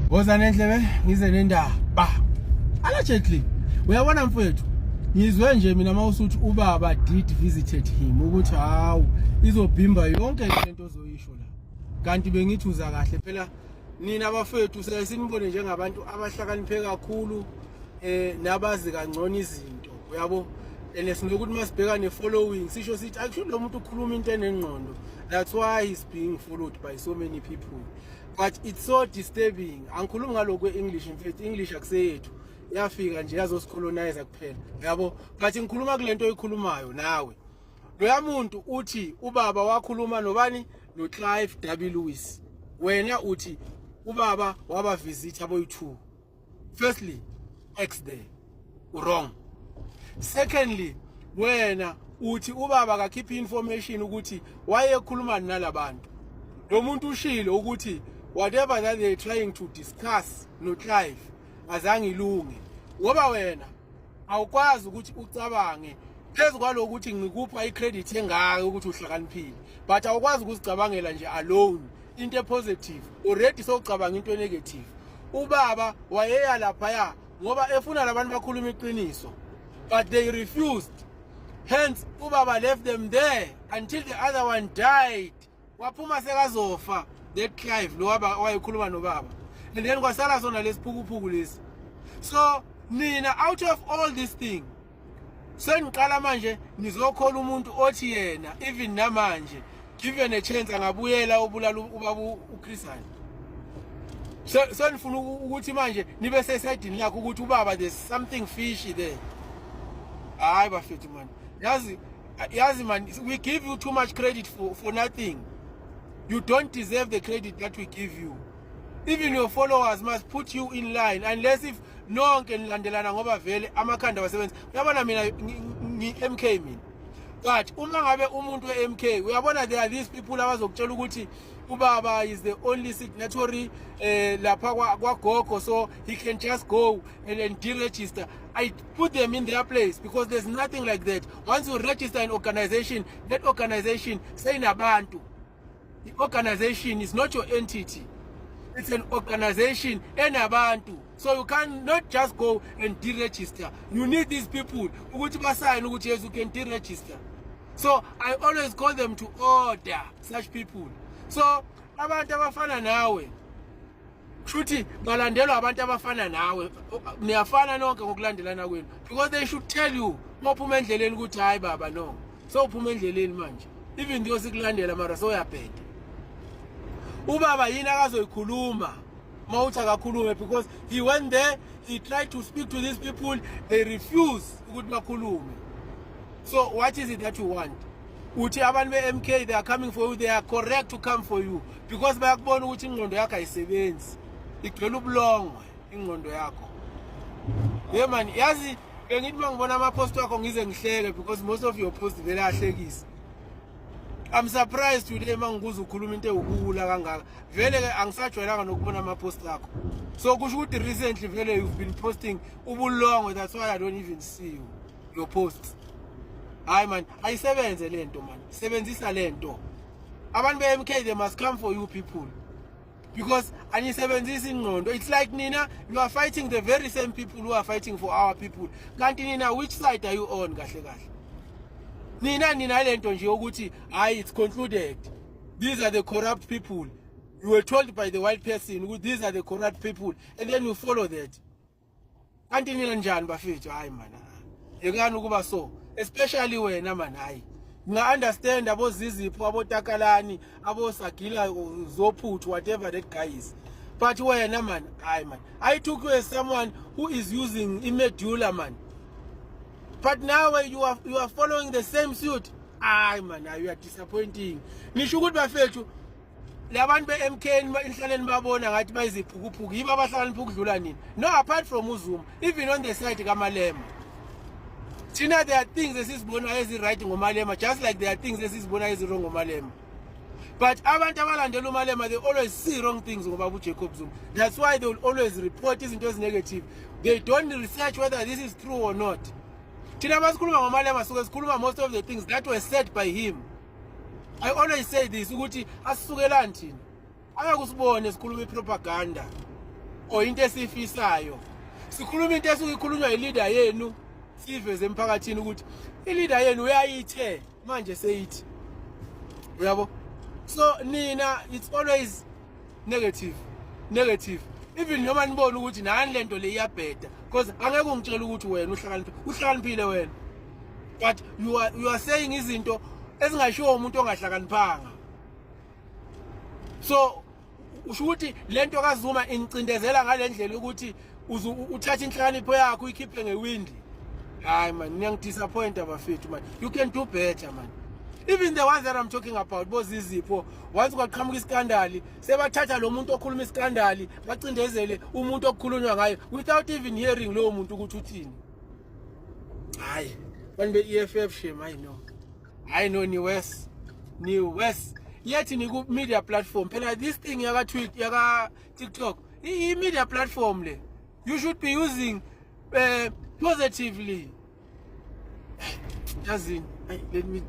Woza nendlebe, ngize nendaba. Allegedly, uyabona mfowethu, ngizwe nje mina mawusuthi ubaba did visited him, ukuthi hawu, izobhimba yonke lento ozoyisho la. Kanti bengithi uza kahle phela. Nina bafethu sesinibone njengabantu abahlakaniphe kakhulu nabazi kangcono izinto, uyabo, and sinokuthi masibheka ne-following, sisho sithi actually lo muntu ukhuluma into enengqondo. That's why he's being followed by so many people, but it's so disturbing. Angikhulumi ngalokhu kwe-English, mfethu. English akuseyethu, yafika nje yazosicolonize kuphela, yabo, but ngikhuluma kule nto oyikhulumayo nawe. Loya muntu uthi ubaba wakhuluma nobani? NoClive W Lewis. Wena uthi ubaba waba visit aboyi-2. Firstly, x there, wrong. Secondly, wena uthi ubaba akakhiphe information ukuthi wayekhuluma nalabantu. Lo muntu ushilo ukuthi whatever that they trying to discuss noClive azange ilunge, ngoba wena awukwazi ukuthi ucabange phezu kwalokuthi ukuthi ngikupha icredit engaka ukuthi uhlakaniphile, but awukwazi ukuzicabangela nje alone into epositive. Already sowucabanga into enegative. Ubaba wayeya laphaya ngoba efuna labantu bakhuluma iqiniso, but they refused. Hence ubaba left them there until the other one died. Waphuma sekazofa that Clive lo wayekhuluma nobaba, and then kwasala sona lesiphukuphuku lesi. So nina, out of all this thing, seniqala manje nizokhola umuntu othi yena even namanje, given a chance, angabuyela obulala ubaba uChris Hani. Senifuna ukuthi manje nibe sesayidini lakho ukuthi ubaba, there's something fishy there. Hayi bafethu man, yazi yazi man, we give you too much credit for nothing. You don't deserve the credit that we give you. Even your followers must put you in line, unless if nonke nilandelana, ngoba vele amakhanda awasebenzi. Uyabona, mina ngi-MK mina, but uma ngabe umuntu we-MK, uyabona, there are these people abazokutshela ukuthi ubaba is the only signatory lapha kwagogo, so he can just go and then deregister. I put them in their place, because there's nothing like that. Once you register an organization, that organization seyinabantu. The organization is not your entity, it's an organization enabantu, so you cannot just go and deregister. You need these people ukuthi basayine ukuthi yes, you can deregister. So I always call them to order, such people. So abantu abafana nawe, kushuthi balandelwa abantu abafana nawe. Niyafana nonke ngokulandelana kwenu, because they should tell you uma endleleni ukuthi hayi baba, no, sowuphuma endleleni manje, even though sikulandela, mara soyabheda. Ubaba yini akazoyikhuluma mawuthi akakhulume? Because he went there, he tried to speak to these people, they refuse ukuthi bakhulume. So what is it that you want? Uthi abantu be-MK, they are coming for you. They are correct to come for you, because bayakubona ukuthi ingqondo yakho ayisebenzi, igcwele ubulongwe ingqondo yakho. Ye man, yazi bengithi uma ngibona ama-post wakho ngize ngihleke, because most of your posts vele ahlekisa. I'm surprised today uma ngikuze ukhuluma into ewubuwula kangaka. Vele-ke angisajwayelanga nokubona ama-post akho, so kusho ukuthi recently vele you've been posting ubulongwe. That's why I don't even see you, your posts. Hayi man, ayisebenze lento man, sebenzisa lento. Abantu be-MK, they must come for you people, because anisebenzisi ingqondo. It's like nina, you are fighting the very same people who are fighting for our people. Kanti nina, which side are you on kahle kahle? Nina lento nje yokuthi hayi, it's concluded, these are the corrupt people. You were told by the white person ukuthi these are the corrupt people, and then you follow that. Kanti nina njani bafethu? Hayi man, yekani ukuba so, especially wena man. Hayi, nginga-understand abozizipho, abotakalani, abosagila zophuthu, whatever that guy is, but wena man, hayi man, I took you as someone who is using imedulla, man, but now you are following the same suit. Hayi man, you are disappointing. Nisho ukuthi bafethu, labantu be-MK enhlaleni babona ngathi bayiziphukuphuku, yibo abahlakanipha ukudlula nina. No, apart from uZuma, even on the side kaMalema, thina there are things esizibonayo ezi-right ngoMalema, just like there are things esizibonayo ezi-wrong ngoMalema. But abantu abalandela uMalema, they always see wrong things ngobaba uJacob Zuma. That's why they will always report izinto ezinegative. They don't research whether this is true or not. Thina masikhuluma ngoMalema, suke sikhuluma most of the things that were said by him. I always say this ukuthi asisukelani thina, angeke usibone sikhuluma ipropaganda. Or into esiyifisayo. Sikhuluma into esuke ikhulunywa yi-leader yenu, siveze emphakathini ukuthi i-leader yenu uyayithe manje seyithi, uyabo. So nina, it's always negative, negative, even noma nibona ukuthi nani lento le iyabheda, because angeke ungitshele ukuthi wena uhlakaniphe, uhlakaniphile wena, but you are saying izinto ezingashiwo umuntu ongahlakaniphanga. So usho ukuthi lento kaZuma incindezela ngalendlela ukuthi uthathe inhlakanipho yakho uyikhiphe ngewindi. Hayi man, niyangidisappoint abafethu man. You can do better, man. Even the ones that I'm talking about, bozizipho, once kwaqhamuka iskandali, sebathatha lo muntu okhuluma iskandali, bacindezele umuntu okukhulunywa ngayo without even hearing lowo muntu ukuthi uthini. Hayi, bantu be-EFF, shame. I know, I know, ni worse, ni worse. Yethi ni ku media platform phela. This thing yaka tweet, yaka TikTok, i media platform le you should be using positively. Yazini, let me